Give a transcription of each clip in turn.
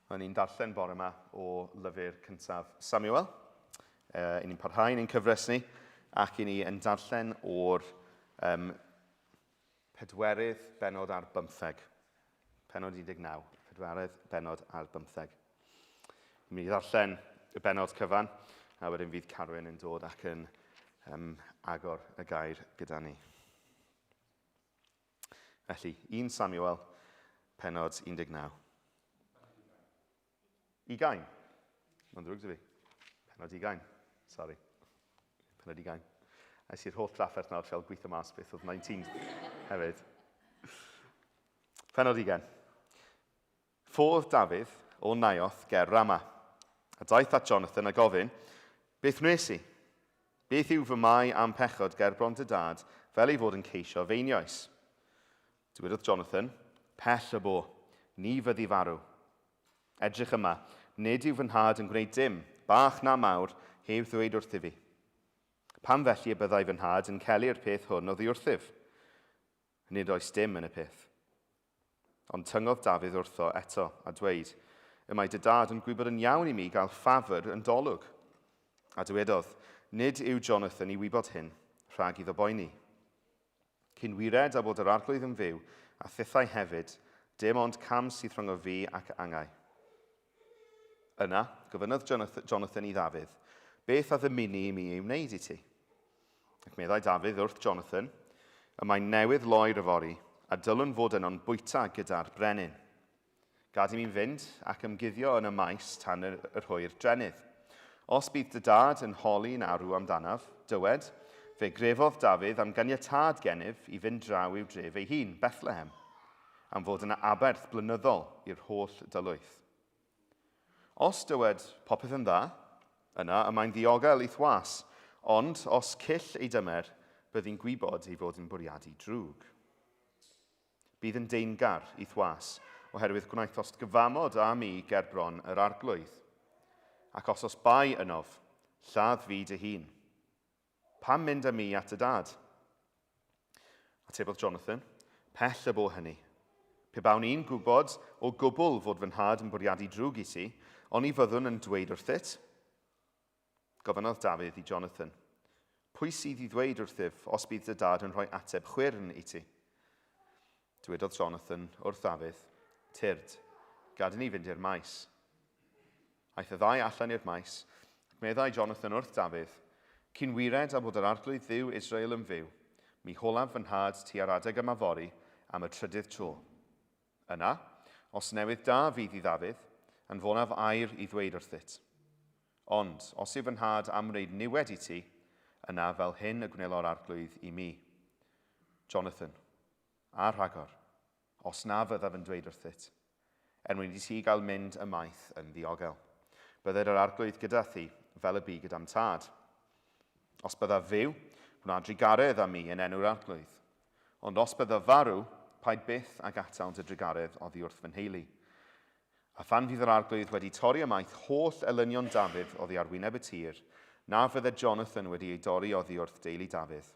O'n ni'n darllen bore yma o lyfr cyntaf Samuel. Uh, ni'n parhau yn ein cyfres ni, ac i ni yn darllen o'r um, pedwerydd benod ar bymtheg. Penod 19, pedwerydd benod ar bymtheg. Ni'n mynd i ddarllen y benod cyfan, a wedyn fydd Carwyn yn dod ac yn um, agor y gair gyda ni. Felly, 1 Samuel, penod 19. Ugain. Mae'n ddrwg dy fi. Penod ugain. Sorry. Penod ugain. A i'r holl drafferth nawr trial gweithio mas beth oedd 19 hefyd. Penod ugain. Ffodd Dafydd o Naioth ger Rama, a daeth at Jonathan a gofyn, Beth wnes i? Beth yw fy mai a'm pechod ger bron dy dad, fel ei fod yn ceisio f'einioes? Dywedodd Jonathan, Pell y bo, ni fyddi farw. Edrych yma, nid yw fy nhad yn gwneud dim, bach na mawr, heb ddweud wrthyf i. Pam felly y byddai fy nhad yn celu'r peth hwn oddi wrthyf? Nid oes dim yn y peth. Ond tyngodd Dafydd wrtho eto, a dweud, Y mae dy dad yn gwybod yn iawn i mi gael ffafr yn dolwg. A dywedodd, Nid yw Jonathan i wybod hyn, rhag iddo boeni. Cyn wired a bod yr arglwydd yn fyw, a thithau hefyd, dim ond cam sydd rhyngo fi ac angau. Yna, gofynnodd Jonathan i Ddafydd, Beth a ddymuni i mi ei wneud i ti? Ac meddai Dafydd wrth Jonathan, Y mae newydd loer yfory, a dylwn fod yno'n bwyta gyda'r brenin. Gad i mi fynd ac ymguddio yn y maes tan yr, yr hwyr drennydd. Os bydd dy dad yn holi'n arw amdanaf, dywed, fe grefodd Dafydd am ganiatâd gennyf i fynd draw i'w dref ei hun, Bethlehem, am fod yna aberth blynyddol i'r holl dylwyth. Os dywed popeth yn dda, yna y mae'n ddiogel i'th was, ond os cyll ei dymer, byddi'n gwybod ei fod yn bwriadu drwg. Bydd yn deyrngar i'th was, oherwydd gwnaethost gyfamod â mi ger bron yr arglwydd. Ac os os bai ynof, lladd fi dy hun. Pam mynd â mi at dy dad? Atebodd Jonathan, Pell y bo hynny. Pe bawn i'n gwybod o gwbl fod fy nhad yn bwriadu drwg i ti, oni fyddwn yn dweud wrthyt? Gofynnodd Dafydd i Jonathan, Pwy sydd i ddweud wrthyf os bydd dy dad yn rhoi ateb chwyrn i ti? Dywedodd Jonathan wrth Ddafydd, Tyrd, gad i ni fynd i'r maes. Aeth y ddau allan i'r maes, ac meddai Jonathan wrth Dafydd, Cyn wired a bod yr Arglwydd Dduw Israel yn fyw, mi holaf fy nhad ti ar adeg yma fory am y trydydd tro. Yna, os newydd da fydd i Ddafydd, anfonaf air i ddweud wrthyt. Ond, os yw fy nhad am wneud niwed i ti, yna fel hyn y gwnelo'r Arglwydd i mi. Jonathan, a rhagor, os na fyddaf yn dweud wrthyt, er mwyn i ti gael mynd ymaith yn ddiogel. Bydded yr Arglwydd gyda thi, fel y bu gyda'm tad. Os byddaf fyw, gwna drugaredd â mi yn enw'r Arglwydd. Ond os byddaf farw, paid byth ag atal dy drugaredd oddi wrth fy nheulu. A phan fydd yr Arglwydd wedi torri ymaith holl elynion Dafydd oddi ar wyneb y tir, na fydded Jonathan wedi ei dorri oddi wrth deulu Dafydd.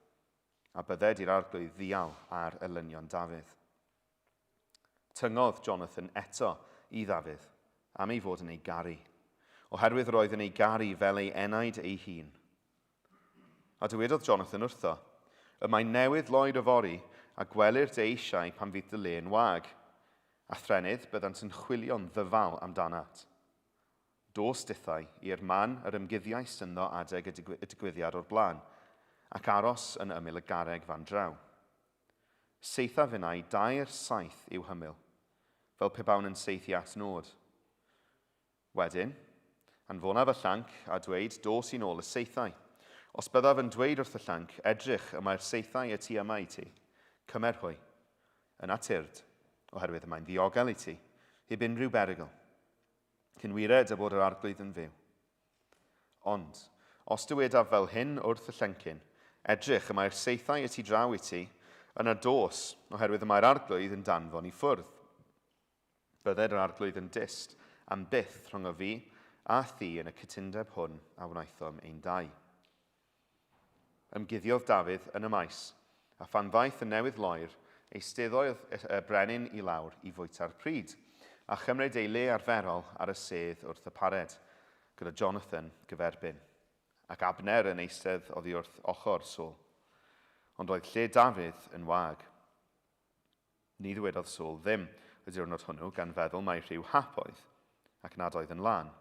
A bydded i'r Arglwydd ddial ar elynion Dafydd. Tyngodd Jonathan eto i Ddafydd am ei fod yn ei garu, oherwydd roedd yn ei garu fel ei enaid ei hun. A dywedodd Jonathan wrtho, Y mae newydd loer yfory, a gwelir dy eisiau pan fydd dy le'n wag. A thrennydd, byddant yn chwilio'n ddyfal amdanat. Dos dithau i'r man yr ymguddiaist ynddo adeg y digwyddiad o'r blaen, ac aros yn ymyl y garreg fan draw. Saetha finnau dair saeth i'w hymyl, fel pe bawn yn saethu at nod. Wedyn, anfonaf y llanc a dweud, Dos i nôl y saethau. Os byddaf yn dweud wrth y llanc, Edrych, y mae'r saethau y tu yma i ti, cymer hwy. Yna tyrd, oherwydd y mae'n ddiogel i ti, heb unrhyw berygl. Cyn wired a bod yr Arglwydd yn fyw. Ond, os dywedaf fel hyn wrth y llencyn, Edrych, y mae'r saethau y tu draw i ti, yna dos, oherwydd y mae'r Arglwydd yn danfon i ffwrdd. Bydded yr Arglwydd yn dyst am byth rhwng fi a thi yn y cytundeb hwn a wnaethom ein dau. Ymguddiodd Dafydd yn y maes, a phan ddaeth y newydd loer, eisteddodd y brenin i lawr i fwyta'r pryd. a chymryd ei le arferol ar y sedd wrth y pared, gyda Jonathan gyferbyn, ac Abner yn eistedd oddi wrth ochr Saul. Ond roedd lle Dafydd yn wag. Ni ddywedodd Saul ddim y diwrnod hwnnw, gan feddwl mai rhyw hap oedd, ac nad oedd yn lân.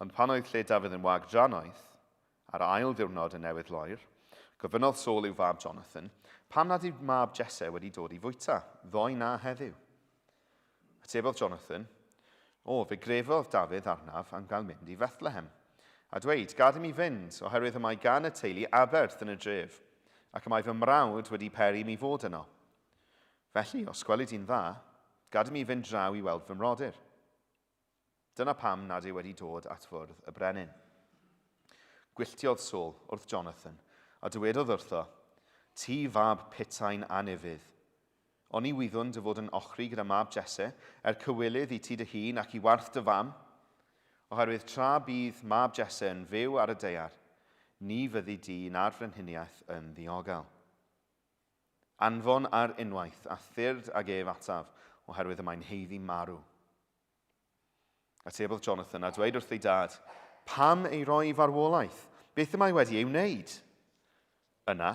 Ond pan oedd lle Dafydd yn wag drannoeth, ar ail ddiwrnod y newydd loer, gofynnodd Saul i'w fab Jonathan, Pam nad yw mab Jesse wedi dod i fwyta, ddoe na heddiw? Atebodd Jonathan, O, fe grefodd Dafydd arnaf am gael mynd i Fethlehem, a dweud, Gad i mi fynd, oherwydd y mae gan y teulu aberth yn y dref, ac y mae fy mrawd wedi peri i mi fod yno. Felly, os gweli di'n dda, gad i mi fynd draw i weld fy mrodyr. Dyna pam nad yw wedi dod at fwrdd y brenin. Gwylltiodd Saul wrth Jonathan, a dywedodd wrtho, Ti fab putain anufudd! Oni wyddwn dy fod yn ochri gyda mab Jesse, er cywilydd i ti dy hun ac i warth dy fam? Oherwydd tra bydd mab Jesse yn fyw ar y daear, ni fyddi di na'r frenhiniaeth yn ddiogel. Anfon ar unwaith, a thyrd ag ef ataf, oherwydd y mae'n haeddu marw. Atebodd Jonathan a dweud wrth ei dad, Pam ei roi i farwolaeth? Beth y mae wedi ei wneud? Yna,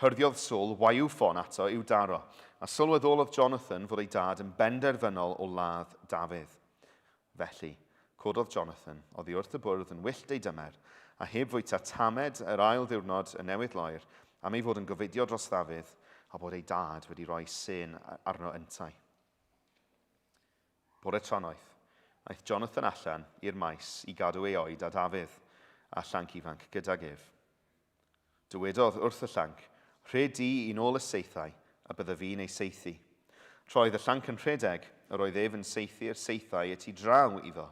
hyrddiodd Saul waywffon ato i'w daro, a sylweddolodd Jonathan fod ei dad yn benderfynol o ladd Dafydd. Felly, cododd Jonathan oddi wrth y bwrdd yn wyllt ei dymer, a heb fwyta tamed yr ail ddiwrnod y newydd loer, am ei fod yn gofidio dros Ddafydd, a bod ei dad wedi rhoi sen arno yntau. Bore trannoeth, aeth Jonathan allan i'r maes i gadw ei oed â Dafydd, a llanc ifanc gydag ef. Dywedodd wrth y llanc, Rhed di i nôl y saethau, a bydda fi'n ei saethu. Tra oedd y llanc yn rhedeg, yr oedd ef yn saethu'r saethau y tu draw iddo.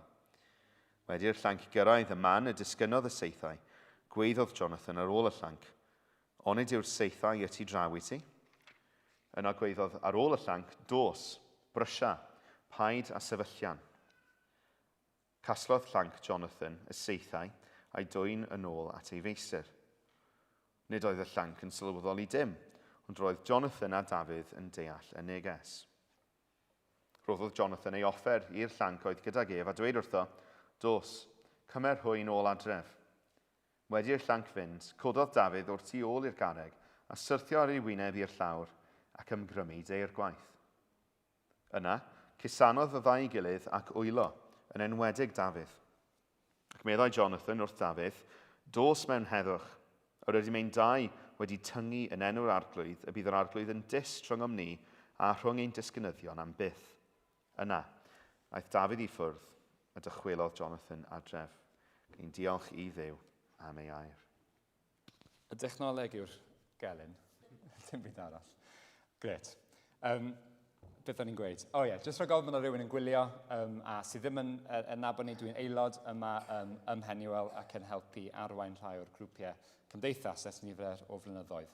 Wedi'r llanc gyrraedd y man y disgynnodd y saethau, gwaeddodd Jonathan ar ôl y llanc, Onid yw'r saethau y tu draw i ti? Yna gwaeddodd ar ôl y llanc, Dos, brysia, paid â sefyllian. Casglodd llanc Jonathan y saethau a'i dwyn yn ôl at ei feistr. Nid oedd y llanc yn sylweddoli dim, ond roedd Jonathan a Dafydd yn deall y neges. Rhoddodd Jonathan ei offer i'r llanc oedd gydag ef a dweud wrtho, Dos, cymer hwy yn ôl adref. Wedi i'r llanc fynd, cododd Dafydd o'r tu ôl i'r garreg a syrthio ar ei wyneb i'r llawr ac ymgrymu deirgwaith. Yna, cusanodd y ddau gilydd ac wylo, yn enwedig Dafydd. Ac meddai Jonathan wrth Dafydd, Dos mewn heddwch, yr ydym ein dau wedi tyngu yn enw'r Arglwydd y bydd yr Arglwydd yn dyst rhyngom ni a rhwng ein disgynyddion am byth. Yna, aeth Dafydd i ffwrdd, a dychwelodd Jonathan adref. Ni'n diolch i Dduw am ei air. Y dechnoleg yw'r gelyn, dim byd arall. Gret. Um, beth o'n i'n gweud? O oh, ie, yeah, jyst rhag ofn bod yna rhywun yn gwylio um, a sydd ddim yn, yn nabod ni, dwi'n aelod yma um, ym Mheniwel ac yn helpu arwain rhai o'r grwpiau cymdeithas ers nifer o flynyddoedd.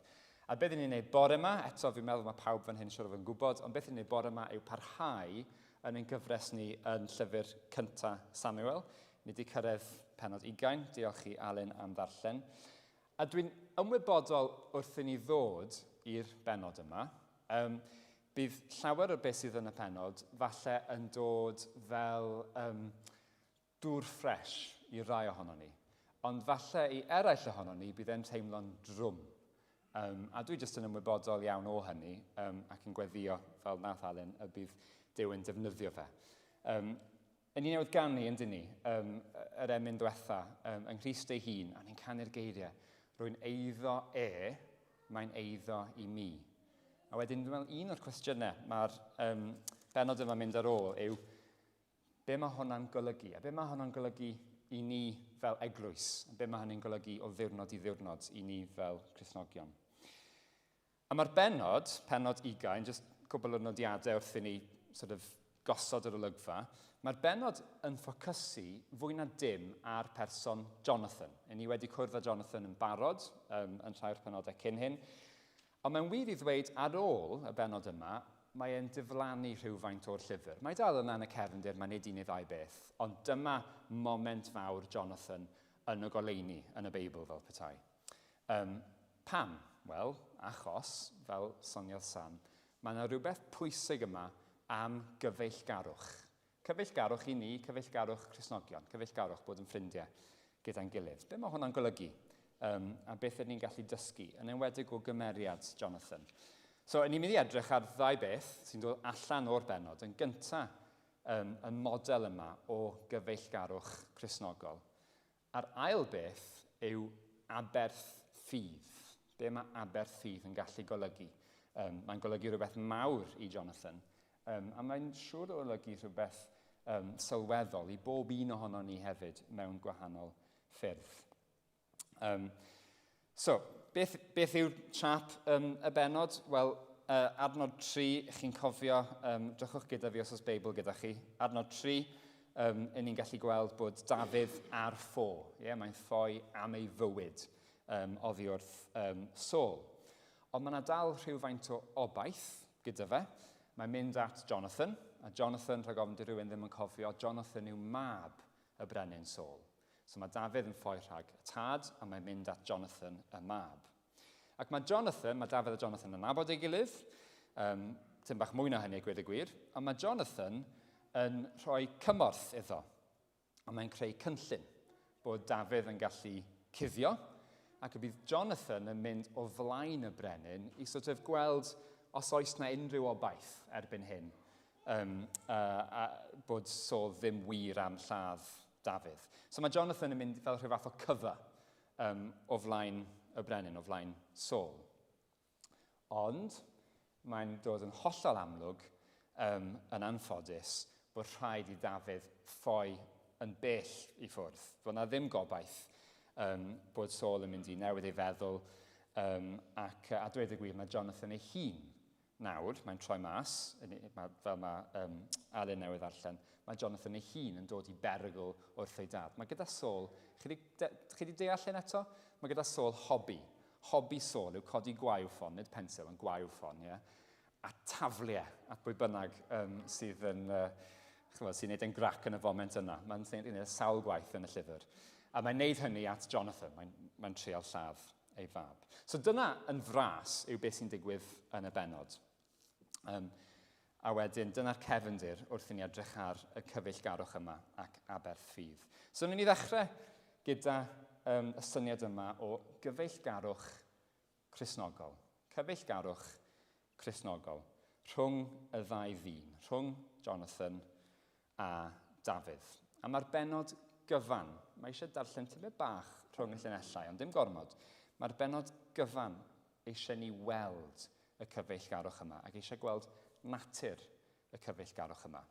A beth ni'n ei wneud bore yma, eto fi'n meddwl mae pawb fan hyn siwr o fod yn gwybod, ond beth ni'n ei wneud bore yma yw parhau yn ein gyfres ni yn llyfr cynta Samuel. Ni wedi cyrraedd penod 20, diolch i Alun am ddarllen. A dwi'n ymwybodol wrth i ni ddod i'r benod yma, um, bydd llawer o beth sydd yn y penod falle yn dod fel um, dŵr ffresh i rai ohonon ni, ond falle i eraill ohonon ni bydd e'n teimlo'n drwm. Um, a dwi jyst yn ymwybodol iawn o hynny um, ac yn gweddio, fel nath Alun, y bydd Duw yn defnyddio fe. Um, Yn ni newydd ganu, yn dyn ni, um, yr emyn diwetha, um, yng Nghrist ei hun, a ni'n canu'r geiriau. Rwy'n eiddo e, mae'n eiddo i mi. A wedyn, dwi'n meddwl, un o'r cwestiynau mae'r um, benod yma'n mynd ar ôl yw, Be mae hwnna'n golygu? A be mae hwnna'n golygu i ni fel eglwys? A be mae hynny'n golygu o ddiwrnod i ddiwrnod i ni fel Cristnogion? A mae'r benod, penod 20, jyst cwbl o nodiadau wrth i ni sort of gosod yr olygfa, mae'r benod yn ffocysu fwy na dim ar person Jonathan. I ni wedi cwrdd â Jonathan yn barod um, yn rhai o'r penodau cyn hyn. Ond mae'n wir i ddweud ar ôl y bennod yma, mae e'n diflannu rhywfaint o'r llyfr. Mae dal yna yn y cefndir, mae'n neud un neu ddau beth, ond dyma moment fawr Jonathan yn y goleuni yn y Beibl fel petai. Um, pam? Wel, achos, fel soniodd Sam, mae yna rhywbeth pwysig yma am gyfeillgarwch. Cyfeillgarwch i ni, cyfeillgarwch Cristnogion, cyfeillgarwch bod yn ffrindiau gyda'n gilydd. Be mae hwnna'n golygu? A beth ydyn ni'n gallu dysgu, yn enwedig o gymeriad Jonathan. So, ni'n mynd i edrych ar ddau beth sy'n dod allan o'r bennod. Yn gyntaf, y model yma o gyfeillgarwch Cristnogol. A'r ail beth yw aberth ffydd. Be mae aberth ffydd yn gallu golygu? Mae'n golygu rhywbeth mawr i Jonathan, a mae'n siŵr o olygu rhywbeth sylweddol i bob un ohono ni hefyd mewn gwahanol ffyrdd. So, beth yw'r siâp y bennod? Wel, adnod 3, chi'n cofio, drychwch gyda fi os oes Beibl gyda chi. Adnod 3, yn ni'n gallu gweld bod Dafydd ar ffo. Yeah, mae'n ffoi am ei fywyd oddi wrth Saul. Ond mae yna dal rhywfaint o obaith gyda fe. Mae'n mynd at Jonathan, a Jonathan, rhag ofn di rhywun ddim yn cofio, Jonathan yw mab y brenin Saul. So mae Dafydd yn ffoi rhag y tad, a mae'n mynd at Jonathan y mab. Ac mae Jonathan, mae Dafydd a Jonathan yn nabod ei gilydd, tym bach mwy na hynny, gweud y gwir, ond mae Jonathan yn rhoi cymorth iddo. A mae'n creu cynllun bod Dafydd yn gallu cuddio, ac y bydd Jonathan yn mynd o flaen y brenin i sort of gweld os oes na unrhyw obaith erbyn hyn, a bod Saul ddim wir am lladd Dafydd. So mae Jonathan yn mynd fel rhyw fath o cover o flaen y brenin, o flaen Saul. Ond mae'n dod yn hollol amlwg, yn anffodus, bod rhaid i Dafydd ffoi yn bell i ffwrdd. Fod na ddim gobaith bod Saul yn mynd i newid ei feddwl, ac a dweud y gwir, mae Jonathan ei hun nawr, mae'n troi mas, fel mae Alun newydd ddarllen, mae Jonathan ei hun yn dod i berygl wrth ei dad. Mae gyda Saul, chi wedi deall hyn eto? Mae gyda Saul hobi. Hobi Saul yw codi gwaywffon, nid pensil, ond gwaywffon, ie? A taflu e at bwy bynnag sydd yn, chymod, sy'n neud e'n grac yn y foment yna. Mae'n neud sawl gwaith yn y llyfr. A mae'n neud hynny at Jonathan. Mae'n trial lladd ei fab. So dyna yn fras yw beth sy'n digwydd yn y bennod. A wedyn, dyna'r cefndir wrth i ni edrych ar y cyfeillgarwch yma ac aberth ffydd. So, wnawn ni ddechrau gyda y syniad yma o gyfeillgarwch Cristnogol. Cyfeillgarwch Cristnogol rhwng y ddau ddyn, rhwng Jonathan a Dafydd. A mae'r bennod gyfan, mae eisiau darllen tipyn bach rhwng y llinellau, ond dim gormod. Mae'r bennod gyfan eisiau ni weld y cyfeillgarwch yma ac eisiau gweld natur y cyfeillgarwch yma.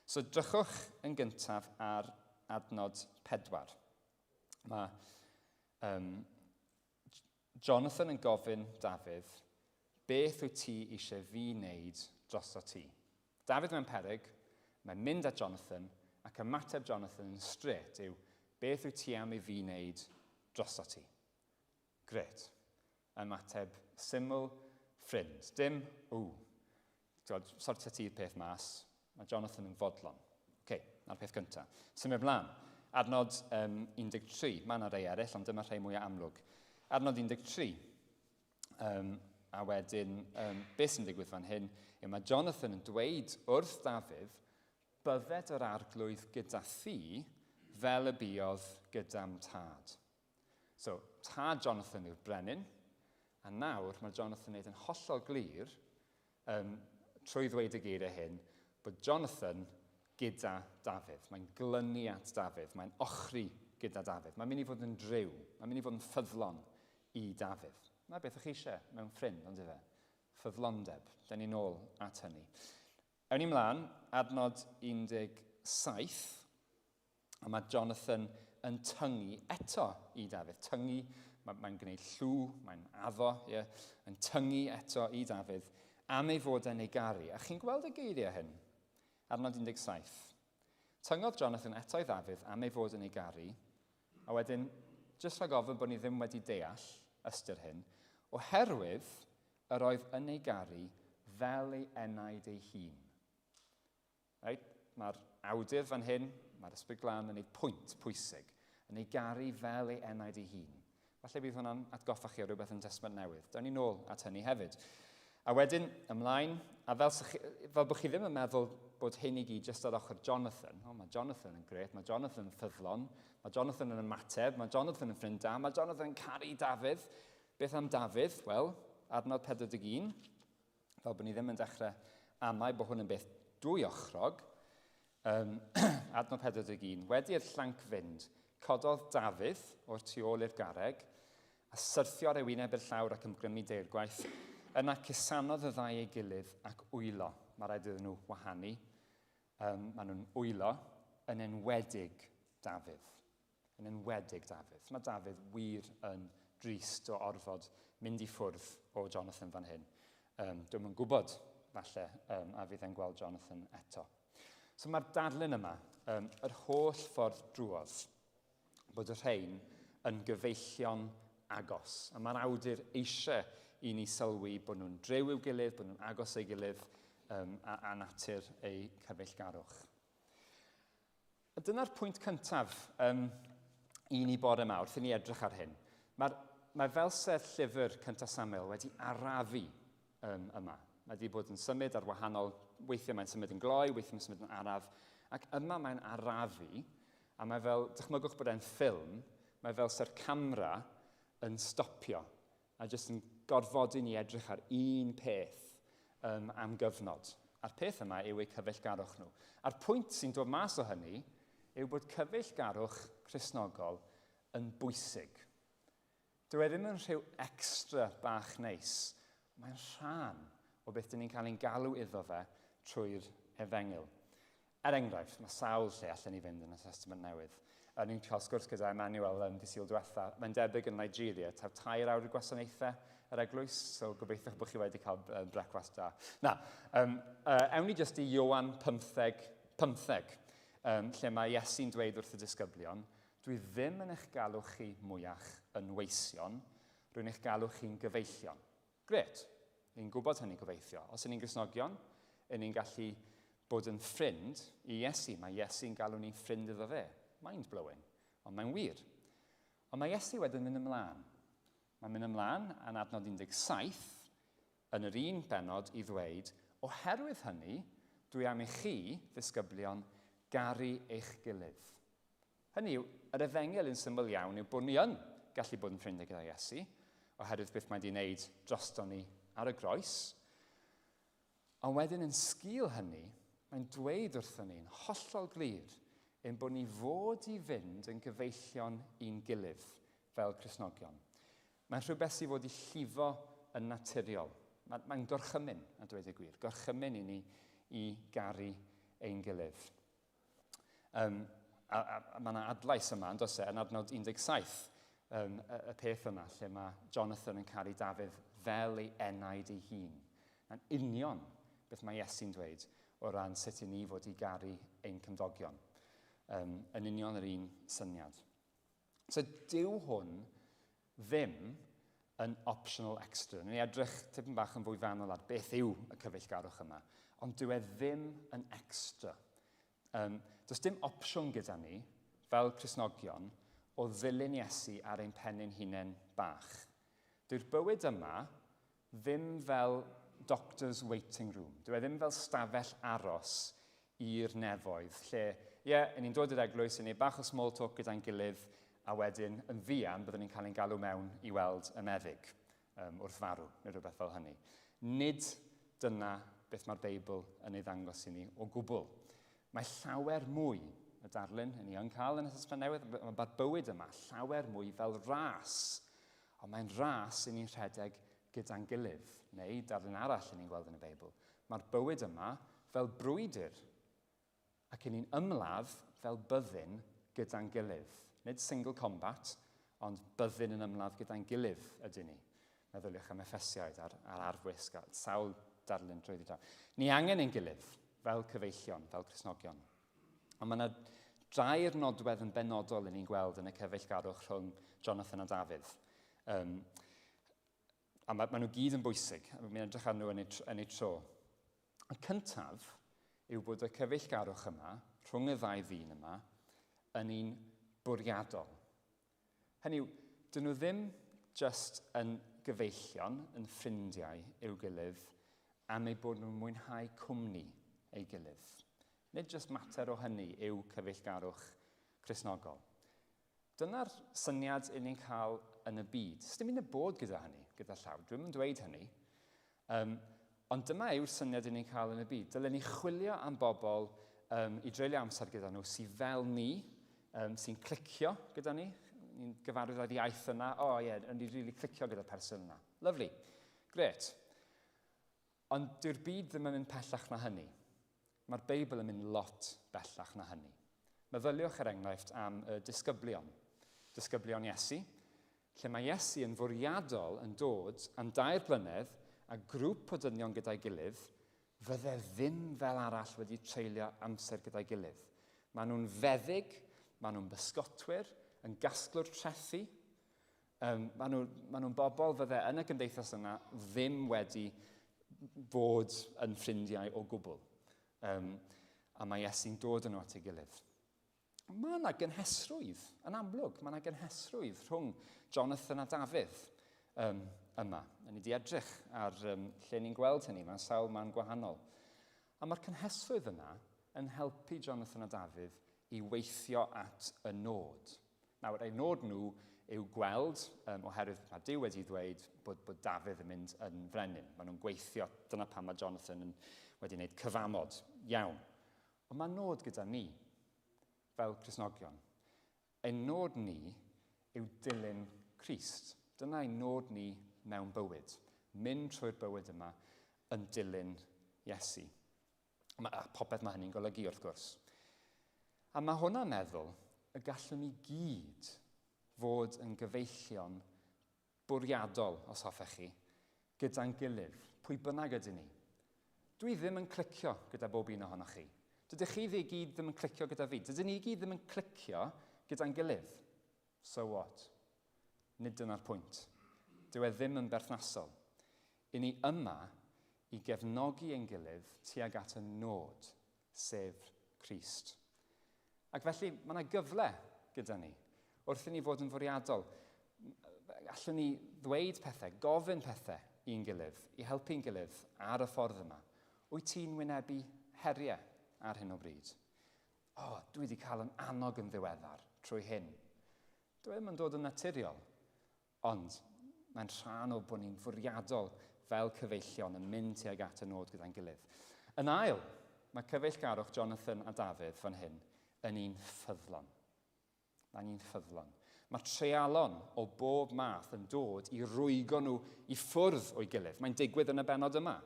So drychwch yn gyntaf ar adnod 4. Mae Jonathan yn gofyn Dafydd, beth wyt ti eisiau fi wneud drosto ti? Dafydd mewn peryg, mae'n mynd at Jonathan, ac ymateb Jonathan yn straight yw, beth wyt ti am i fi wneud drosto ti? Grêt. Ymateb syml, ffrind. Dim, ww, twod, sortio ti'r peth mas. Mae Jonathan yn fodlon. Oce, okay, na'r peth gyntaf. Symud mlaen. Adnod 13. Mae yna rei eraill, ond dyma rhai mwyaf amlwg. Adnod 13. A wedyn, beth sy'n digwydd fan hyn, yw mae Jonathan yn dweud wrth Dafydd, bydded yr arglwydd gyda thi fel y buodd gyda'm tad. So, tad Jonathan yw'r brenin, a nawr mae Jonathan yn gwneud yn hollol glir, trwy ddweud y geiriau hyn, bod Jonathan gyda Dafydd. Mae'n glynu at Dafydd, mae'n ochri gyda Dafydd. Mae'n mynd i fod yn driw, mae'n mynd i fod yn ffyddlon i Dafydd. Na beth ych chi eisiau mewn ffrind, ond ife? Ffyddlondeb. Da ni nôl at hynny. Ewn ni mlaen, adnod 17. A mae Jonathan yn tyngu eto i Dafydd. Tyngu, mae'n mae gwneud llw, mae'n addo, yeah, yn tyngu eto i Dafydd am ei fod e'n ei garu. A chi'n gweld y geiriau hyn? Adnod 17. Tyngodd Jonathan eto i Ddafydd am ei fod yn ei garu, a wedyn, jyst rhag ofn bod ni ddim wedi deall ystyr hyn, oherwydd yr oedd yn ei garu fel ei enaid ei hun. Reit? Mae'r awdur fan hyn, mae'r Ysbryd Glân yn gwneud pwynt pwysig, yn ei garu fel ei enaid ei hun. Falle bydd hwnna'n atgoffa chi o rhywbeth yn Testament Newydd. Down ni nôl at hynny hefyd. A wedyn, ymlaen, a fel, chi, fel bod chi ddim yn meddwl bod hyn i gyd jyst ar ochr Jonathan. O, mae Jonathan yn gret, mae Jonathan yn ffyddlon, mae Jonathan yn ymateb, mae Jonathan yn ffrind da, mae Jonathan yn caru Dafydd. Beth am Dafydd? Wel, adnod 41, fel bod ni ddim yn dechrau amau bod hwn yn beth dwyochrog. Adnod 41, wedi i'r llanc fynd, cododd Dafydd o'r tu ôl i'r garreg, a syrthio ar ei wyneb i'r llawr ac ymgrymu deirgwaith. Yna cusanodd y ddau ei gilydd ac wylo. Mae rhaid iddyn nhw wahanu. Maen nhw'n wylo, yn enwedig Dafydd. Yn enwedig Dafydd. Mae Dafydd wir yn drist o orfod mynd i ffwrdd o Jonathan fan hyn. Dwi'm yn gwybod, falle, a fydd e'n gweld Jonathan eto. So mae'r darlun yma, yr holl ffordd drwodd, bod y rhain yn gyfeillion agos. A mae'r awdur eisiau i ni sylwi bod nhw'n driw i'w gilydd, bod nhw'n agos ei gilydd, a natur eu cyfeillgarwch. A dyna'r pwynt cyntaf i ni bore yma, wrth i ni edrych ar hyn. Mae'r, mae fel sef llyfr cyntaf Samuel wedi arafu yma. Mae wedi bod yn symud ar wahanol, weithiau mae'n symud yn gloi, weithiau mae'n symud yn araf, ac yma mae'n arafu, a mae fel, dychmygwch bod e'n ffilm, mae fel se'r camera yn stopio, a jyst yn gorfodi ni edrych ar un peth am gyfnod. A'r peth yma yw eu cyfeillgarwch nhw. A'r pwynt sy'n dod mas o hynny yw bod cyfeillgarwch Cristnogol yn bwysig. Dyw e ddim yn rhyw extra bach neis. Mae'n rhan o beth dyn ni'n cael ein galw iddo fe trwy'r efengyl. Er enghraifft, mae sawl lle allan ni fynd yn y Testament Newydd. O'n i'n cael sgwrs gyda Emmanuel dydd Sul diwetha. Mae'n debyg yn Nigeria, taw 3 awr i gwasanaethau yr eglwys, so gobeithio bod chi wedi cael brecwast da. Na, ewn ni jyst i Ioan 15, 15, lle mae Iesu'n dweud wrth y disgyblion, dwi ddim yn eich galw chi mwyach yn weision, rwy'n eich galw chi'n gyfeillion. Grêt, ni'n gwybod hynny gobeithio. Os ydyn ni'n Gristnogion, ydyn ni'n gallu bod yn ffrind i Iesu. Mae Iesu'n galw ni'n ffrind iddo fe. Mind-blowing, ond mae'n wir. Ond mae Iesu wedyn mynd ymlaen. Mae'n mynd ymlaen yn adnod 17 yn yr un bennod i ddweud, oherwydd hynny, dwi am i chi, ddisgyblion, garu eich gilydd. Hynny yw, yr efengyl yn syml iawn yw bod ni yn gallu bod yn ffrindiau gyda Iesu, oherwydd beth mae wedi wneud drosto ni ar y groes. Ond wedyn yn sgil hynny, mae'n dweud wrthon ni'n hollol glir ein bod ni fod i fynd yn gyfeillion i'n gilydd fel Cristnogion. Mae'n rhywbeth sydd fod i llifo yn naturiol. Mae'n mae gorchymyn, a dweud y gwir, gorchymyn i ni i garu ein gilydd. A mae yna adlais yma, yn does e, yn adnod 17, y peth yma, lle mae Jonathan yn caru Dafydd fel ei enaid ei hun. Mae'n union beth mae Iesu'n dweud o ran sut i ni fod i garu ein cymdogion. Yn union yr un syniad. So dyw hwn ddim yn optional extra. Ni'n edrych tipyn bach yn fwy fanwl ar beth yw y cyfeillgarwch yma, ond dyw e ddim yn extra. Does dim opsiwn gyda ni, fel Cristnogion, o ddilyn Iesu ar ein pen ein hunain bach. Dyw'r bywyd yma ddim fel doctor's waiting room. Dyw e ddim fel stafell aros i'r nefoedd, lle, ie, yeah, ni'n dod i'r eglwys, yn ei bach o small talk gyda'n gilydd, a wedyn yn fuan byddwn ni'n cael ein galw mewn i weld y meddyg wrth farw, neu rhywbeth fel hynny. Nid dyna beth mae'r Beibl yn ei ddangos i ni o gwbl. Mae llawer mwy y darlun yn ni yn cael yn y Testament Newydd, mae'r bywyd yma llawer mwy fel ras. Ond mae'n ras i ni'n rhedeg gyda'n gilydd, neu darlun arall i ni'n gweld yn y Beibl. Mae'r bywyd yma fel brwydr, ac i ni'n ymladd fel byddin gyda'n gilydd. Nid single combat, ond byddin yn ymladd gyda'n gilydd ydyn ni. Meddyliwch am Effesiaid a'r arfwisg a sawl darlun drwyddi draw. Ni angen ein gilydd fel cyfeillion, fel Cristnogion. Ond mae yna dair nodwedd yn benodol i ni'n gweld yn y cyfeillgarwch rhwng Jonathan a Dafydd. A ma nhw gyd yn bwysig, a mi'n edrych ar nhw yn eu tro. Y cyntaf yw bod y cyfeillgarwch yma, rhwng y ddau ddyn yma, yn un bwriadol. Hynny yw, dyn nhw ddim just yn gyfeillion, yn ffrindiau i'w gilydd am eu bod nhw'n mwynhau cwmni ei gilydd. Nid jyst mater o hynny yw cyfeillgarwch Cristnogol. Dyna'r syniad i ni'n cael yn y byd. Sdim un y bod gyda hynny, gyda llaw. Dwi'm yn dweud hynny. Um, ond dyma yw'r syniad i ni'n cael yn y byd. Dylen ni chwilio am bobl um, i dreulio amser gyda nhw sydd fel ni, um, sy'n clicio gyda ni. Ni'n gyfarwydd â'r iaith yna. O oh, ie, yeah, yn ni rili really clicio gyda'r person yna. Lovely. Gret. Ond dyw'r byd ddim yn mynd pellach na hynny. Mae'r Beibl yn mynd lot bellach na hynny. Meddyliwch er enghraifft am y disgyblion. Disgyblion Iesu, lle mae Iesu yn fwriadol yn dod am dair blynedd a grŵp o dynion gyda'i gilydd fydde ddim fel arall wedi treulio amser gyda'i gilydd. Maen nhw'n feddyg, maen nhw'n bysgotwyr, yn gasglwr trethi. Um, maen nhw'n maen nhw bobl fydde yn y gymdeithas yna ddim wedi fod yn ffrindiau o gwbl. Um, a mae Iesu'n dod yn nhw at ei gilydd. Mae yna gynhesrwydd, yn amlwg, mae yna gynhesrwydd rhwng Jonathan a Dafydd um, yma. Ni wedi edrych ar um, lle ni'n gweld hynny, mae'n sawl man gwahanol. A mae'r cynhesrwydd yna yn helpu Jonathan a Dafydd i weithio at y nod. Nawr, eu nod nhw yw gweld, um, oherwydd mae Duw wedi ddweud bod, bod Dafydd yn mynd yn frenin. Maen nhw'n gweithio, dyna pam mae Jonathan yn, wedi gwneud cyfamod iawn. Ond mae nod gyda ni, fel Cristnogion. Ein nod ni yw dilyn Crist. Dyna ein nod ni mewn bywyd. Mynd trwy'r bywyd yma yn dilyn Iesu. Mae, a popeth mae hynny'n golygu, wrth gwrs. A mae hwnna'n meddwl y gallwn ni gyd fod yn gyfeillion bwriadol, os hoffech chi, gyda'n gilydd, pwy bynnag ydyn ni. Dwi ddim yn clicio gyda bob un ohonoch chi. Dydych chi i gyd ddim yn clicio gyda fi. Dydyn ni i gyd ddim yn clicio gyda'n gilydd. So what? Nid dyna'r pwynt. Dyw e ddim yn berthnasol. I ni yma i gefnogi ein gilydd tuag at y nod, sef Crist. Ac felly mae yna gyfle gyda ni, wrth i ni fod yn fwriadol. Allwn ni ddweud pethau, gofyn pethau i'n gilydd, i helpu'n gilydd ar y ffordd yma. Wyt ti'n wynebu heriau ar hyn o bryd? O, oh, dwi wedi cael yn annog yn ddiweddar trwy hyn. Dwi e ddim yn dod yn naturiol, ond mae'n rhan o bod ni'n fwriadol fel cyfeillion yn mynd tuag at y nod gyda'n gilydd. Yn ail, mae cyfeillgarwch Jonathan a Dafydd fan hyn yn un ffyddlon. Mae'n un ffyddlon. Mae treialon o bob math yn dod i rwygo nhw i ffwrdd o'i gilydd. Mae'n digwydd yn y bennod yma.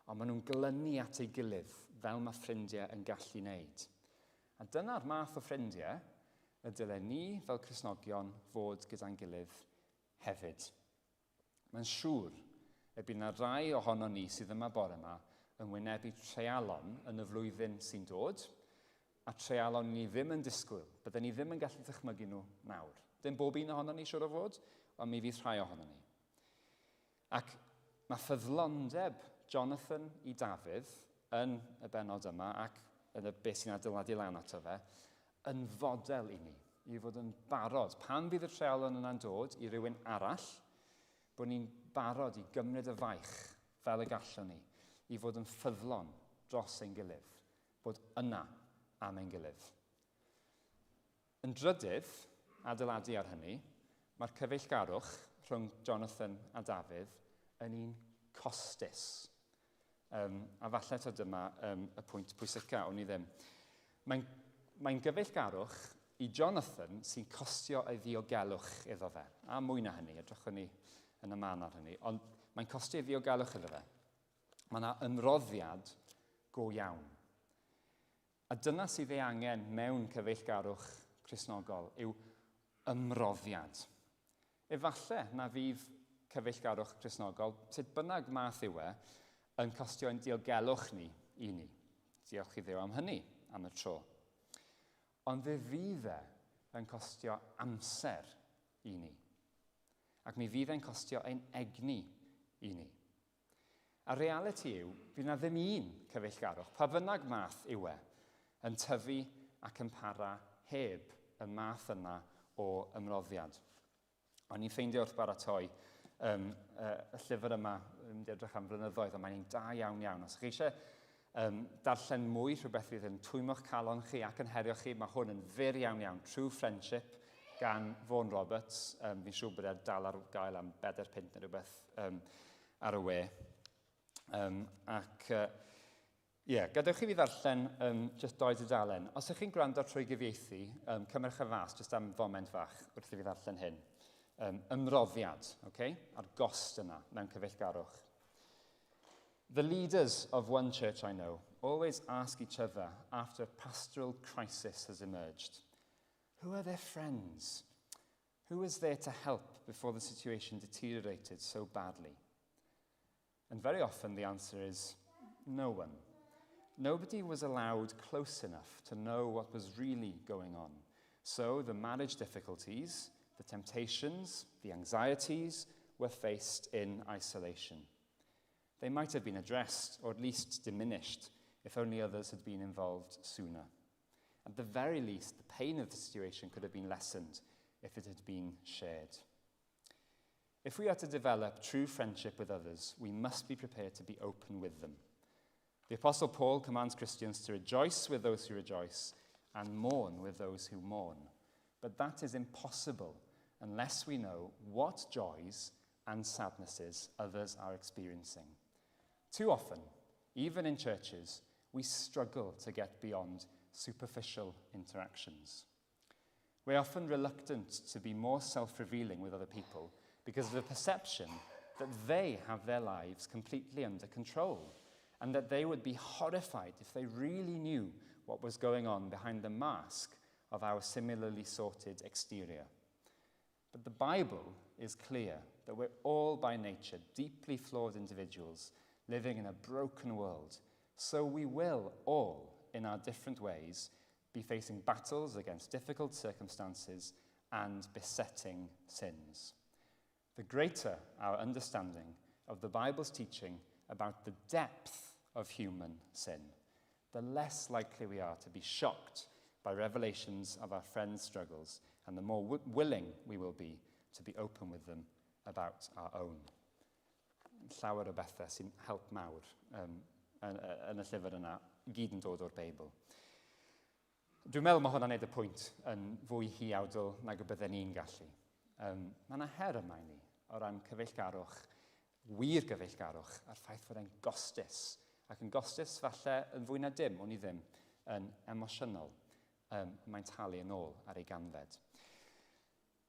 Ond maen nhw'n glynu at ei gilydd fel mae ffrindiau yn gallu wneud. A dyna'r math o ffrindiau y dylen ni fel Cristnogion fod gyda'n gilydd hefyd. Mae'n siŵr y bydd yna rai ohonon ni sydd yma bore yma yn wynebu treialon yn y flwyddyn sy'n dod, a treialon ni ddim yn disgwyl. Bydden ni ddim yn gallu dychmygu nhw nawr. Dim bob un ohonon ni siŵr o fod, ond mi fydd rhai ohonon ni. Ac mae ffyddlondeb Jonathan i Dafydd yn y bennod yma ac yn y beth sy'n adeiladu lan ato fe, yn fodel i ni, i fod yn barod. Pan fydd y treialon yna'n dod i rywun arall, bod ni'n barod i gymryd y faich fel y gallwn ni, i fod yn ffyddlon dros ein gilydd, bod yna am ein gilydd. Yn drydydd, adeiladu ar hynny, mae'r cyfeillgarwch rhwng Jonathan a Dafydd yn un costus. Um, a falle to dyma um, y pwynt pwysica, o'n i ddim. Mae'n mae gyfeillgarwch i Jonathan sy'n costio ei ddiogelwch iddo fe. A mwy na hynny, edrychwn ni yn y man ar hynny. Ond mae'n costio ei ddiogelwch iddo fe. Mae yna ymroddiad go iawn. A dyna sydd ei angen mewn cyfeillgarwch Cristnogol, yw ymroddiad. Efallai na fydd cyfeillgarwch Cristnogol, sut bynnag math yw e, yn costio ein diogelwch ni i ni. Diolch i Dduw am hynny, am y tro. Ond fe fydd e yn costio amser i ni. Ac mi fydd e'n costio ein egni i ni. A'r realiti yw, fydd na ddim un cyfeillgarwch, pa bynnag math yw e, yn tyfu ac yn para heb y math yna o ymroddiad. O'n i'n ffeindio wrth baratoi um, y llyfr yma, yn mynd i edrych am flynyddoedd, ond mae'n un da iawn iawn. Os ych chi eisiau um, darllen mwy, rhywbeth fydd yn twymo'ch calon chi ac yn herio chi, mae hwn yn fyr iawn iawn. True Friendship gan Vaughan Roberts. Um, fi'n siŵr bod e'n dal ar gael am bedair punt neu rhywbeth um, ar y we. Um, ac ie, yeah, gadewch i fi ddarllen um, just doi dudalen. Os ydych chi'n gwrando trwy gyfieithu, um, cymerwch y fas just am foment fach wrth i fi ddarllen hyn. Um, ymroddiad, okay? A'r gost yna mewn cyfeillgarwch. The leaders of one church I know always ask each other after a pastoral crisis has emerged, who are their friends? Who was there to help before the situation deteriorated so badly? And very often the answer is no one. Nobody was allowed close enough to know what was really going on. So the marriage difficulties, the temptations, the anxieties were faced in isolation. They might have been addressed, or at least diminished, if only others had been involved sooner. At the very least, the pain of the situation could have been lessened if it had been shared. If we are to develop true friendship with others, we must be prepared to be open with them. The Apostle Paul commands Christians to rejoice with those who rejoice and mourn with those who mourn. But that is impossible unless we know what joys and sadnesses others are experiencing. Too often, even in churches, we struggle to get beyond superficial interactions. We're often reluctant to be more self revealing with other people because of the perception that they have their lives completely under control and that they would be horrified if they really knew what was going on behind the mask of our similarly sorted exterior. But the Bible is clear that we're all by nature deeply flawed individuals living in a broken world. So we will all, in our different ways, be facing battles against difficult circumstances and besetting sins. The greater our understanding of the Bible's teaching about the depth of human sin, the less likely we are to be shocked by revelations of our friends' struggles, and the more willing we will be to be open with them about our own. Llawer o bethau sy'n help mawr um, yn, yn y llyfr yna, gyd yn dod o'r Beibl. Dwi'n meddwl mae hwnna'n neud y pwynt yn fwy huawdl nag y bydden ni'n gallu. Um, mae yna her yma i ni o ran cyfeillgarwch, wir gyfeillgarwch, a'r ffaith fod e'n gostus. Ac yn gostus falle yn fwy na dim, o'n i ddim, yn emosiynol. Um, mae'n talu yn ôl ar ei ganfed.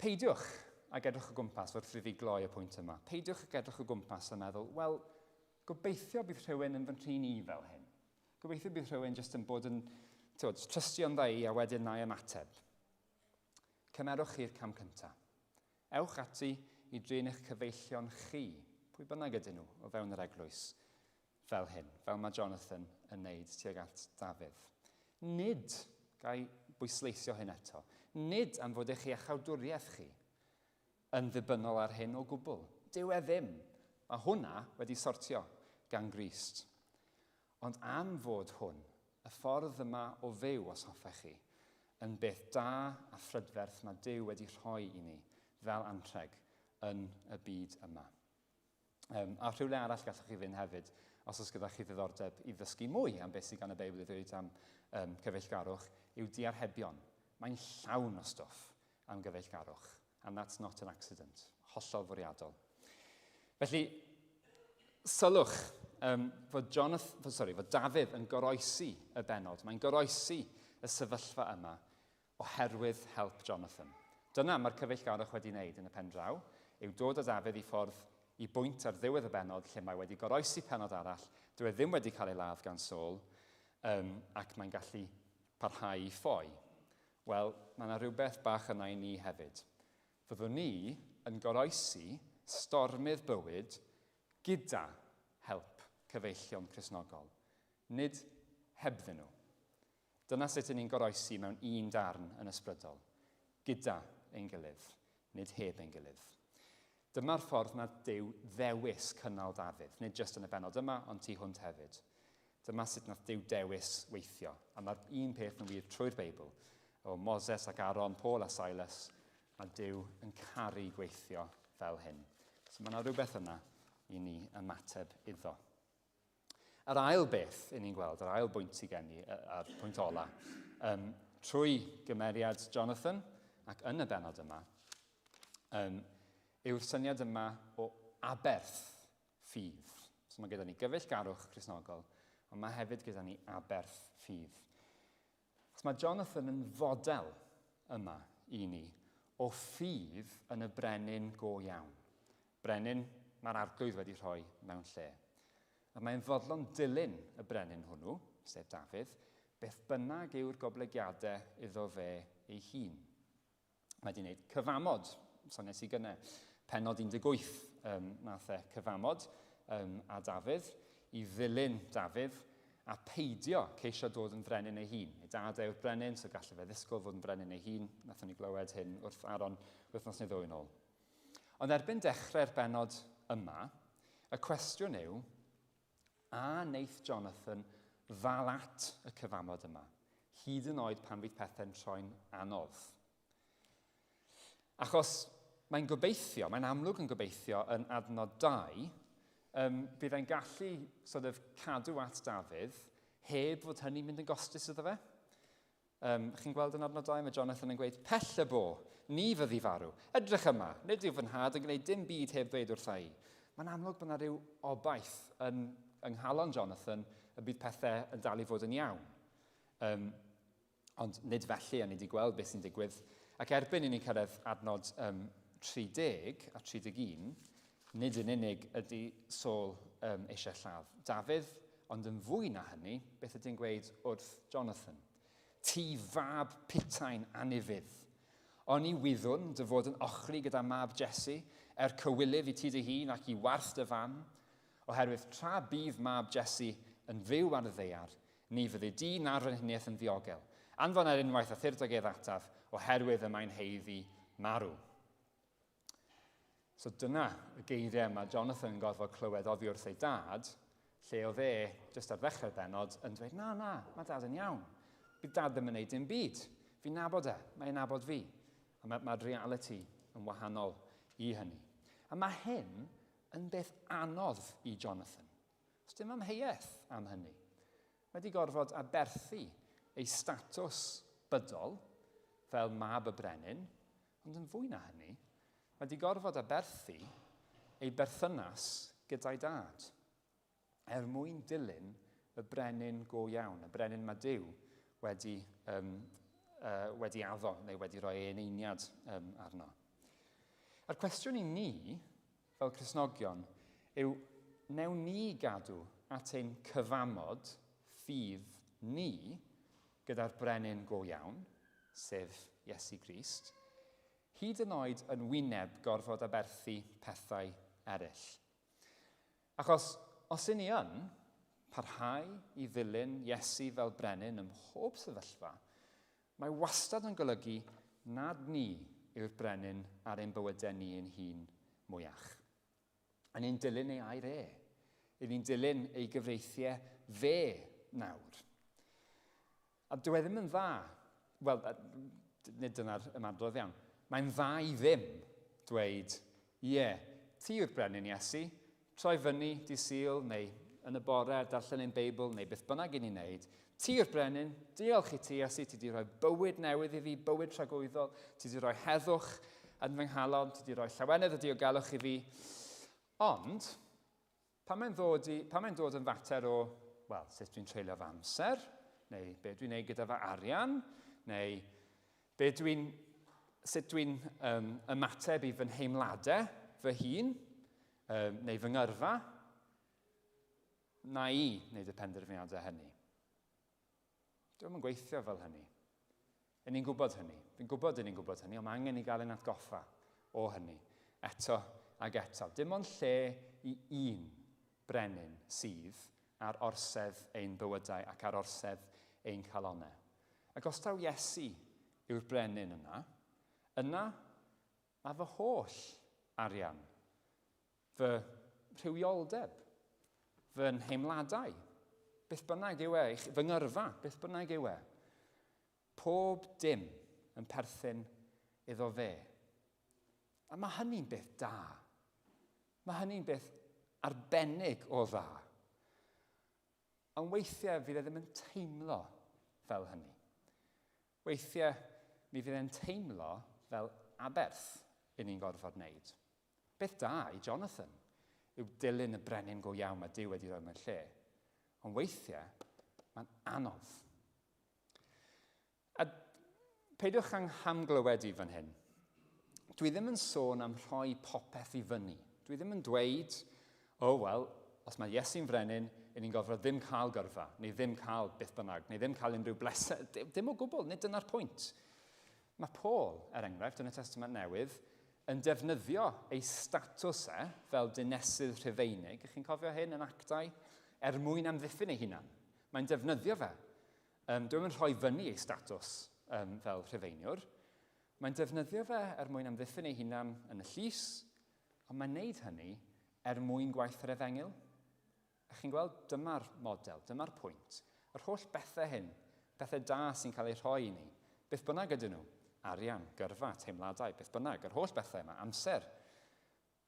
Peidiwch ag edrych o gwmpas wrth i fi gloi y pwynt yma. Peidiwch ag edrych o gwmpas a meddwl, wel, gobeithio bydd rhywun yn fy nhrin i fel hyn. Gobeithio bydd rhywun jyst yn bod yn tywod, trystio'n dda i a wedyn na i ymateb. Cymerwch chi'r cam cyntaf. Ewch ati i drin eich cyfeillion chi, pwy bynnag ydyn nhw, o fewn yr eglwys, fel hyn, fel mae Jonathan yn neud tuag at Dafydd. Nid, gai bwysleisio hyn eto, nid am fod eich iachawdwriaeth chi yn ddibynnol ar hyn o gwbl. Dyw e ddim. Mae hwnna wedi sortio gan Grist. Ond am fod hwn, y ffordd yma o fyw, os hoffech chi, yn beth da a phrydferth mae Duw wedi rhoi i ni fel anrheg yn y byd yma. Um, a rhywle arall gallwch chi fynd hefyd, os oes gyda chi ddiddordeb i ddysgu mwy am beth sydd gan y Beibl i ddweud am um, cyfeillgarwch, yw diarhebion. Mae'n llawn o stwff am gyfeillgarwch, and that's not an accident. Hollol fwriadol. Felly, sylwch um, fod, Jonathan, fod, sorry, fod Dafydd yn goroesi y benod. Mae'n goroesi y sefyllfa yma oherwydd help Jonathan. Dyna mae'r cyfeillgarwch wedi wneud yn y pen draw, yw dod â Dafydd i ffordd i bwynt ar ddiwedd y bennod lle mae wedi goroesi pennod arall, dyw e ddim wedi cael ei ladd gan Saul, um, ac mae'n gallu parhau i ffoi. Wel, mae yna rhywbeth bach yna i ni hefyd. Fyddwn ni yn goroesi stormydd bywyd gyda help cyfeillion Cristnogol, nid hebddyn nhw. Dyna sut y'n ni'n goroesi mewn un darn yn ysbrydol, gyda ein gilydd, nid heb ein gilydd. Dyma'r ffordd na Duw ddewis cynnal Dafydd, nid jyst yn y bennod yma, ond tu hwnt hefyd. Dyma sut nath Duw dewis weithio, a mae'r un peth yn wir trwy'r Beibl. O Moses ac Aaron, Paul a Silas, mae Duw yn caru gweithio fel hyn. So mae yna rhywbeth yna i ni ymateb iddo. Yr ail beth i ni'n gweld, yr ail bwynt sydd gen i, a'r pwynt ola, um, trwy gymeriad Jonathan ac yn y benod yma, um, yw'r syniad yma o aberth ffydd. So mae gyda ni gyfeillgarwch Cristnogol, ond mae hefyd gyda ni aberth ffydd. Achos mae Jonathan yn fodel yma i ni o ffydd yn y brenin go iawn. Brenin mae'r arglwydd wedi rhoi mewn lle. A mae'n fodlon dilyn y brenin hwnnw, sef Dafydd, beth bynnag yw'r goblygiadau iddo fe ei hun. Mae wedi gwneud cyfamod, soniais i gynnau, penod 18 um, nath e cyfamod um, a Dafydd i ddilyn Dafydd a peidio ceisio dod yn frenin ei hun. Ei dad yw'r brenin, so gallai fe ddisgwyl fod yn frenin ei hun. Nathon ni glywed hyn wrth Aaron wythnos neu ddwy yn ôl. Ond erbyn dechrau'r benod yma, y cwestiwn yw, a wneith Jonathan ddal at y cyfamod yma, hyd yn oed pan fydd pethau'n troi'n anodd? Achos mae'n gobeithio, mae'n amlwg yn gobeithio yn adnod 2, um, bydd e'n gallu sort of cadw at Dafydd heb fod hynny'n mynd yn gostus iddo fe. Um, chi'n gweld yn adnod 2, mae Jonathan yn gweud, pell y bo, ni fyddi farw. Edrych yma, nid yw fy nhad yn gwneud dim byd heb ddweud wrtha i. Mae'n amlwg bod yna rhyw obaith yn, yng nghalon Jonathan y bydd pethau yn dal i fod yn iawn. Um, ond nid felly, a ni wedi gweld beth sy'n digwydd. Ac erbyn i ni cyrraedd adnod um, 30 a 31, nid yn unig ydy Saul um, eisiau lladd Dafydd, ond yn fwy na hynny, beth ydy'n gweud wrth Jonathan? Ti fab putain anufudd. Oni wyddwn dy fod yn ochri gyda mab Jesse, er cywilydd i ti dy hun ac i warth dy fam, oherwydd tra bydd mab Jesse yn fyw ar y ddaear, ni fyddi di na'r frenhiniaeth yn ddiogel. Anfon ar unwaith a thyrd ag ef ataf, oherwydd y mae'n haeddu marw. So dyna y geiriau mae Jonathan yn gorfod clywed oddi wrth ei dad, lle oedd e, jyst ar ddechrau'r bennod, yn dweud, na, na, mae dad yn iawn. Bydd dad ddim yn neud dim byd. Fi'n nabod e, mae'n nabod fi. A mae'r mae reality yn wahanol i hynny. A mae hyn yn beth anodd i Jonathan. Does dim amheuaeth am hynny. Mae wedi gorfod aberthu ei statws bydol fel mab y brenin, ond yn fwy na hynny, mae wedi gorfod aberthu ei berthynas gyda'i dad er mwyn dilyn y brenin go iawn, y brenin mae Duw wedi, um, uh, wedi addo neu wedi rhoi ei eneiniad um, arno. A'r cwestiwn i ni, fel Cristnogion, yw wnewn ni gadw at ein cyfamod ffydd ni gyda'r brenin go iawn, sef Iesu Grist, hyd yn oed yn wyneb gorfod aberthu pethau eraill. Achos os y ni yn parhau i ddilyn Iesu fel brenin ym mhob sefyllfa, mae wastad yn golygu nad ni yw'r brenin ar ein bywydau ni ein hun mwyach. A ni'n dilyn ei air e. I ni'n dilyn ei gyfreithiau fe nawr. A dyw e ddim yn dda. Wel, nid dyna'r ymadrodd iawn. Mae'n dda i ddim dweud, ie, yeah, ti yw'r brenin Iesu, troi fyny di Sul neu yn y bore darllen ein Beibl neu beth bynnag i ni'n neud. Ti yw'r brenin, diolch i ti Iesu, ti wedi rhoi bywyd newydd i fi, bywyd tragwyddol, ti wedi rhoi heddwch yn fy nghalon, ti wedi rhoi llawenydd a diogelwch i fi. Ond, pan mae'n ddod, i, pan mae'n dod yn fater o, wel, sut dwi'n treulio fy amser, neu be dwi'n neud gyda fy arian, neu be dwi'n, sut dwi'n um, ymateb i fy nheimladau fy hun, um, neu fy ngyrfa, na i wneud y penderfyniadau hynny. Dwi'n yn gweithio fel hynny. Yn ni'n gwybod hynny. Fi'n gwybod yn ni'n gwybod hynny, ond mae angen i gael ein atgoffa o hynny. Eto ag eto. Dim ond lle i un brenin sydd ar orsedd ein bywydau ac ar orsedd ein calonau. Ac os taw Iesu yw'r brenin yna, yna mae fy holl arian fy rhywioldeb, fy nheimladau, beth bynnag yw e, fy ngyrfa, beth bynnag yw e. Pob dim yn perthyn iddo fe. A mae hynny'n beth da. Mae hynny'n beth arbennig o dda. Ond weithiau fydd e ddim yn teimlo fel hynny. Weithiau mi fydd e'n teimlo fel aberth i ni'n gorfod wneud. Beth da i Jonathan yw dilyn y brenin go iawn mae Duw wedi rhoi mewn lle. Ond weithiau, mae'n anodd. A peidiwch anghamglywed i fan hyn. Dwi ddim yn sôn am rhoi popeth i fyny. Dwi ddim yn dweud, o oh, wel, os mae Iesu'n frenin, i ni'n gorfod ddim cael gyrfa, neu ddim cael beth bynnag, neu ddim cael unrhyw bleser. Dim o gwbl, nid dyna'r pwynt. Mae Paul, er enghraifft, yn y Testament Newydd, yn defnyddio ei statws e fel dinesydd Rhufeinig, ych chi'n cofio hyn yn Actau, er mwyn amddiffyn ei hunan. Mae'n defnyddio fe. Dwi'n yn rhoi fyny ei statws fel Rhufeiniwr. Mae'n defnyddio fe er mwyn amddiffyn ei hunan yn y llys, ond mae'n neud hynny er mwyn gwaith yr efengyl. A chi'n gweld, dyma'r model, dyma'r pwynt. Yr holl bethau hyn, pethau da sy'n cael eu rhoi i ni, beth bynnag ydyn nhw, arian, gyrfa, teimladau, beth bynnag, yr holl bethau yma, amser,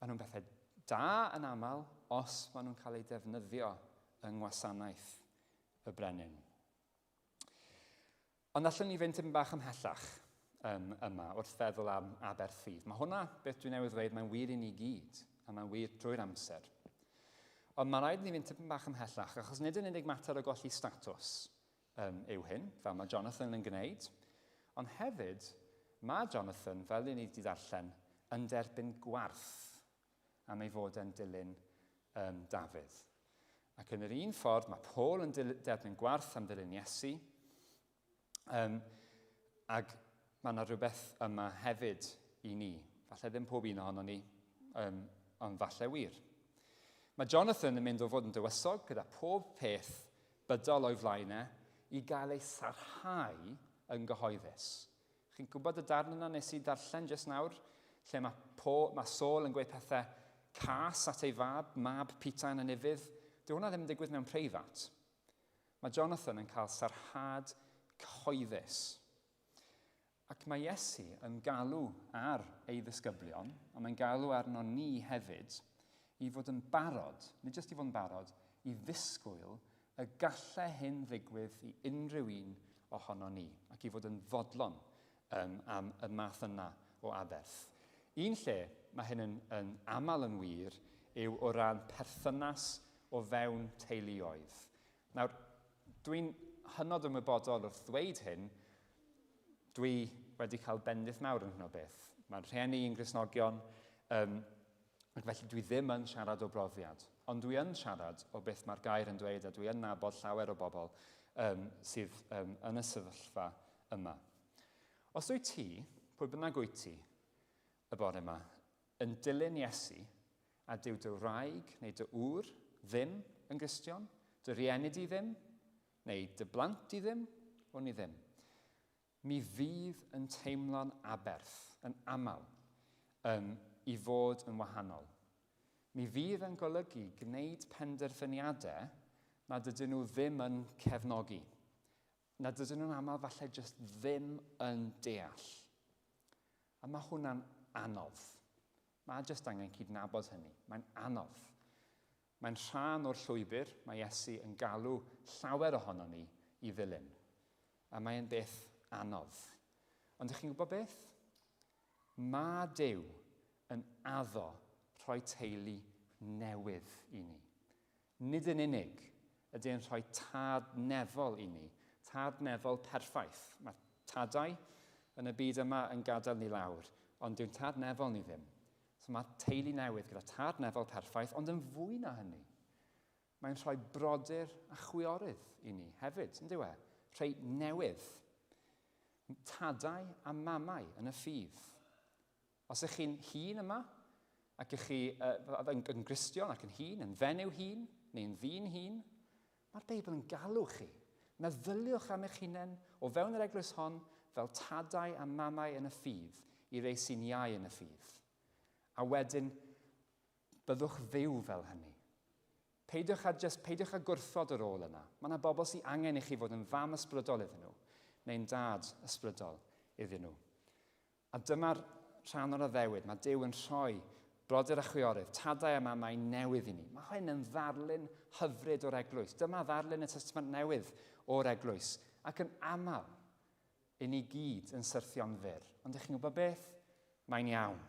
maen nhw'n bethau da yn aml os maen nhw'n cael eu defnyddio yng ngwasanaeth y brenin. Ond allwn ni fynd tipyn bach ymhellach yma wrth feddwl am aberth ffydd. Mae hwnna, beth dwi newydd ddweud, mae'n wir i ni gyd, a mae'n wir drwy'r amser. Ond mae rhaid i ni fynd tipyn bach ymhellach, achos nid yn unig mater o golli statws yw hyn, fel mae Jonathan yn gwneud, ond hefyd mae Jonathan, fel i ni wedi darllen, yn derbyn gwarth am ei fod e'n dilyn Dafydd. Ac yn yr un ffordd, mae Paul yn derbyn gwarth am ddilyn Iesu. Ac mae yna rhywbeth yma hefyd i ni. Falle ddim pob un ohono ni, ond falle wir. Mae Jonathan yn mynd o fod yn dywysog gyda pob peth bydol o'i flaen e i gael ei sarhau yn gyhoeddus. Chi'n gwybod y darn yna nes i ddarllen jyst nawr, lle mae, po, mae Saul yn gweud pethau cas at ei fab, mab Peter yn ufudd. Dyw hwnna ddim yn digwydd mewn preifat. Mae Jonathan yn cael sarhad cyhoeddus. Ac mae Iesu yn galw ar ei ddisgyblion, ond mae'n galw arno ni hefyd, i fod yn barod, nid jyst i fod yn barod, i ddisgwyl y gallai hyn ddigwydd i unrhyw un ohono ni, ac i fod yn fodlon am y math yna o aberth. Un lle mae hyn yn, yn aml yn wir yw o ran perthynas o fewn teuluoedd. Nawr, dwi'n hynod ymwybodol wrth ddweud hyn, dwi wedi cael bendith mawr yn hyn o beth. Mae'r rhieni yn Gristnogion, ac felly dwi ddim yn siarad o brofiad, ond dwi yn siarad o beth mae'r gair yn dweud a dwi yn nabod llawer o bobl sydd yn y sefyllfa yma. Os wyt ti, pwy bynnag wyt ti, y bore yma, yn dilyn Iesu, a dyw dy wraig neu dy ŵr ddim yn Gristion, dy rieni di ddim, neu dy blant di ddim, wn i ddim. Mi fydd yn teimlo'n aberth, yn aml, i fod yn wahanol. Mi fydd yn golygu gwneud penderfyniadau nad ydyn nhw ddim yn cefnogi, nad ydyn nhw'n aml falle jyst ddim yn deall. A mae hwnna'n anodd. Mae jyst angen cydnabod hynny. Mae'n anodd. Mae'n rhan o'r llwybr mae Iesu yn galw llawer ohonon ni i ddilyn. A mae'n beth anodd. Ond ydych chi'n gwybod beth? Mae Duw yn addo rhoi teulu newydd i ni. Nid yn unig ydy e'n rhoi tad nefol i ni, tad nefol perffaith. Mae tadau yn y byd yma yn gadael ni lawr, ond dyw'n tad nefol ni ddim. So mae teulu newydd gyda tad nefol perffaith, ond yn fwy na hynny, mae'n rhoi brodyr a chwiorydd i ni hefyd, yn dyw e? Rhai newydd. Tadau a mamau yn y ffydd. Os ych chi'n hun yma, ac ych chi yn, yn Gristion ac yn hun, yn fenyw hun, neu'n ddyn hun, mae'r Beibl yn galw chi. Meddyliwch am eich hunain o fewn yr eglwys hon fel tadau a mamau yn y ffydd i rei sy'n iau yn y ffydd. A wedyn, byddwch fyw fel hynny. Peidiwch â, just, peidiwch â gwrthod y rôl yna. Mae yna bobl sy'n angen i chi fod yn fam ysbrydol iddyn nhw, neu'n dad ysbrydol iddyn nhw. A dyma'r rhan o'r addewid, mae Duw yn rhoi Brodyr a chwiorydd, tadau a mamau newydd i ni. Mae hyn yn ddarlun hyfryd o'r eglwys. Dyma ddarlun y Testament Newydd o'r eglwys. Ac yn aml, i ni gyd yn syrthio'n fyr. Ond ydych chi'n gwybod beth? Mae'n iawn.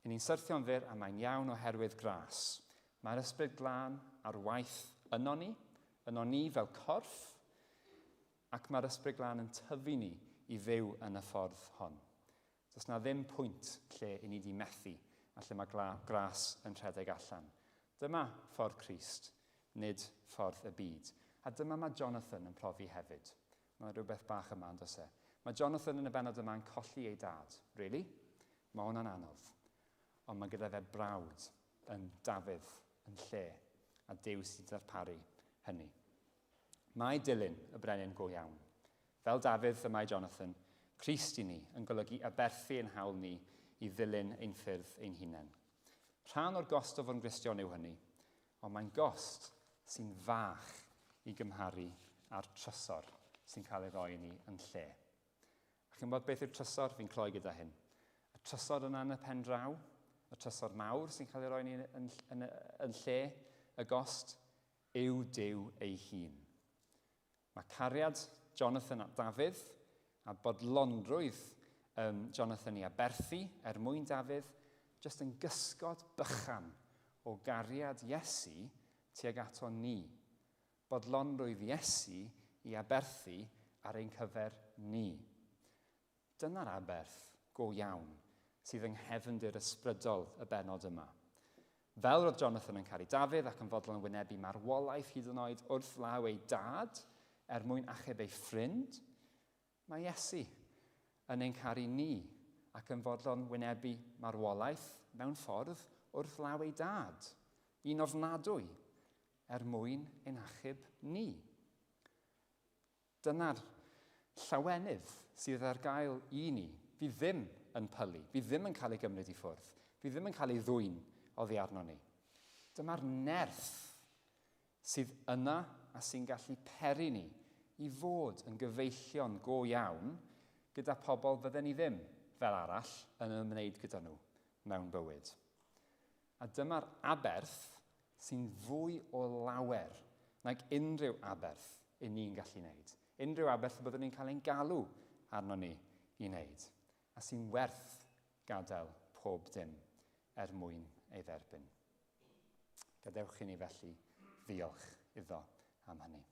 I ni'n syrthio'n fyr a mae'n iawn oherwydd gras. Mae'r Ysbryd Glân ar waith yno ni, yno ni fel corff, ac mae'r Ysbryd Glân yn tyfu ni i fyw yn y ffordd hon. Does na ddim pwynt lle i ni di methu a lle mae gras yn rhedeg allan. Dyma ffordd Crist, nid ffordd y byd. A dyma mae Jonathan yn profi hefyd. Mae rhywbeth bach yma, yn does e? Mae Jonathan yn y bennod yma yn colli ei dad. Really? Mae hwnna'n anodd. Ond mae gyda fe brawd yn Dafydd yn lle, a Duw sy'n darparu hynny. Mae dilyn y brenin go iawn. Fel Dafydd y mae Jonathan, Crist i ni yn golygu aberthu ein hawl ni i ddilyn ein ffyrdd ein hunain. Rhan o'r gost o fod yn Gristion yw hynny, ond mae'n gost sy'n fach i gymharu â'r trysor sy'n cael ei roi i ni yn lle. A chi'n gwybod beth yw'r trysor? Fi'n cloi gyda hyn. Y trysor yna yn y pen draw, y trysor mawr sy'n cael ei roi i ni yn, yn, yn lle y gost, yw Duw ei hun. Mae cariad Jonathan at Dafydd a bodlonrwydd um, Jonathan i aberthu er mwyn Dafydd jyst yn gysgod bychan o gariad Iesu tuag ato ni. Bodlonrwydd Iesu i aberthu ar ein cyfer ni. Dyna'r aberth go iawn sydd yng nghefndir ysbrydol y bennod yma. Fel roedd Jonathan yn caru Dafydd ac yn fodlon wynebu marwolaeth hyd yn oed wrth law ei dad er mwyn achub ei ffrind, mae Iesu yn ein caru ni ac yn fodlon wynebu marwolaeth mewn ffordd wrth law ei dad, un ofnadwy, er mwyn ein achub ni. Dyna'r llawenydd sydd ar gael i ni. Fydd ddim yn pylu, fydd ddim yn cael ei gymryd i ffwrdd, fydd ddim yn cael ei ddwyn oddi arno ni. Dyma'r nerth sydd yna a sy'n gallu peri ni i fod yn gyfeillion go iawn gyda pobl fydden ni ddim, fel arall, yn ymwneud gyda nhw mewn bywyd. A dyma'r aberth sy'n fwy o lawer nag unrhyw aberth i ni'n gallu wneud. Unrhyw aberth y byddwn ni'n cael ein galw arno ni i wneud, a sy'n werth gadael pob dim er mwyn ei dderbyn. Gadewch i ni felly ddiolch iddo am hynny.